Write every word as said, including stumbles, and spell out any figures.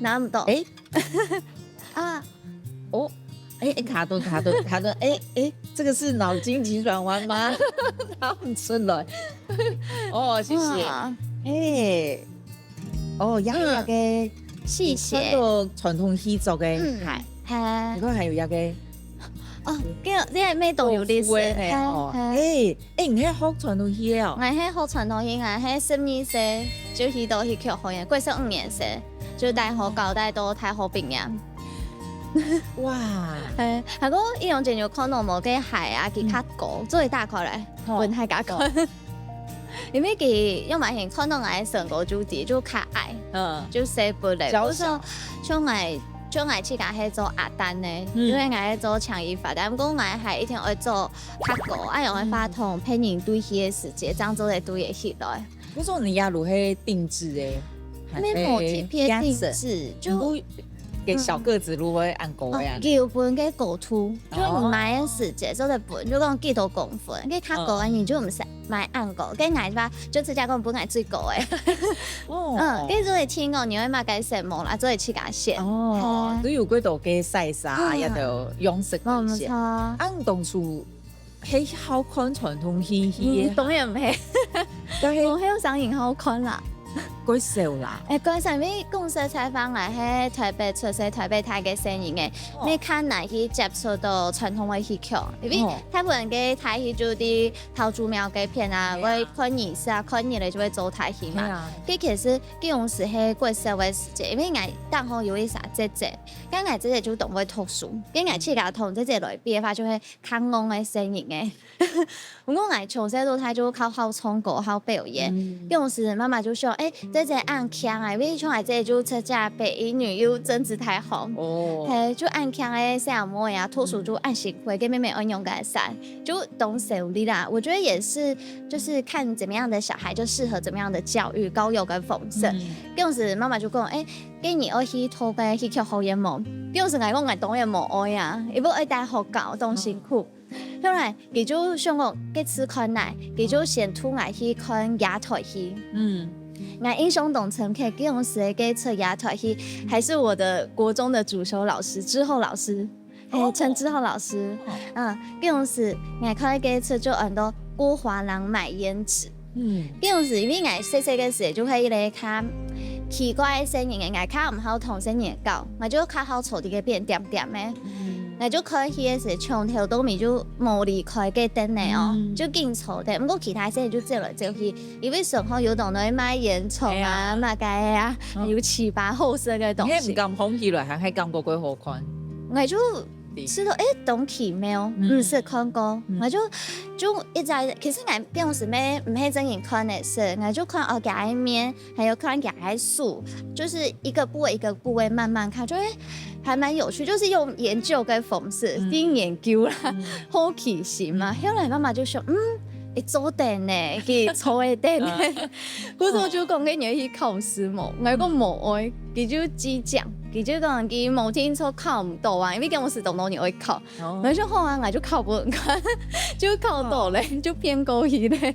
拿毋到。哎，啊，哦，哎哎，卡顿卡顿卡顿，哎哎，这个是脑筋急转弯吗？拿不出来。哦，谢谢。哇，哎，哦，也有一个谢谢。穿到传统戏着个嗯鞋，嘿，你看还有一个哦，这个这个味道有意思。豆腐的嘿哦，嘿。哎哎，你还学传统戏的哦？我系学传统戏，我系十二岁就去到戏曲学院，国小五年生，就大学交大到大学毕业。哇，嘿，还过一样就有看到某个鞋啊，佢较高，做一大块来，哦分大家看。因为佢要么很看到我的身高就低，就较矮，嗯，就细不咧。娇小我说像我像我自家系做阿丹呢，嗯因为我系做强一发，但不过我还一定要做较高，哎，用个话筒配人对戏的时节，这样做得对得起来。不是说你压路是定制的，没有特别定制，制，就就给小个子如果会按狗哦一样，基本个高度，就你买的时节做得分，就讲几多公分，你较高个你就毋使买恁高，跟矮吧，就自家讲本来最高个。哦嗯，跟做得听哦，你会买个什么啦，做得去给他选。哦，都有几多个 size 啊，嗯也都用色没有一些。错。啊，你当初很好看传统戏嗯，戏，当然没，但是我还有上影好看啦。过少啦。哎，关上面公司采访来，嘿，台北出生、台北大个声音诶，哦你看哪去接触到传统的戏曲？因为哦大部分个台戏就啲桃竹苗个片啊，对啊会看影视啊，看影视就会做台戏嘛。对啊，佢其实佢用时系过少个时节，因为俺当好有一啥姐姐，跟俺姐姐就懂会读书，跟俺自家同姐姐来比的话，就会看戇个声音诶。不过俺从小到大就靠好唱歌、好表演，嗯用时妈妈就说，哎，姐姐恁强啊，因为从来姐姐就出嫁北一女又政治太好。哦，嘿，就恁强个小妹呀，读书就恁辛苦，跟妹妹安用个山，就懂手力啦。我觉得也是，就是看怎么样的小孩就适合怎么样的教育、教育跟方式。嗯有时妈妈就讲，哎，给你二去偷个去去好眼毛，有时来讲俺当然无爱呀，也不爱戴好搞，当辛苦。后来佢就想讲，给吃看奶，佢就先拖俺去看野台戏。嗯，俺印象当深刻，佢用时个出野台戏，还是我的国中的主修老师之后老师，哎，陈之后老师，嗯，佢用时俺看个出就很多孤华郎买胭脂。嗯，佢用时因为俺细细个时就会一个看奇怪个声音，俺看毋好同声音搞，俺就看好坐这个边点点个。俺就开始个时，从头到尾就无离开个凳呢哦，就紧坐的。不过其他事就走来走去，因为身后有当多卖烟草啊、哎呀那个啊，还有七八好色个东西。你还唔敢捧起来，还还感觉过好看。我就知道，哎，当奇妙，嗯毋识看过，嗯我就就一直，其实俺平时咩毋系真正看个事，我就看哦，佢个面，还有看佢个手，就是一个部位一个部位慢慢看，就会还蛮有趣，就是用研究个方式，嗯定研究啦，好奇心嘛。后来妈妈就说，嗯，会做得呢，佢做得呢。不是我就讲给你去考试嘛，我讲无爱，佢就激将，佢就讲佢无听说考毋到啊，因为跟我是懂懂你会考。哦我就好啊，我就考不很看，就考到嘞，就骗过去嘞。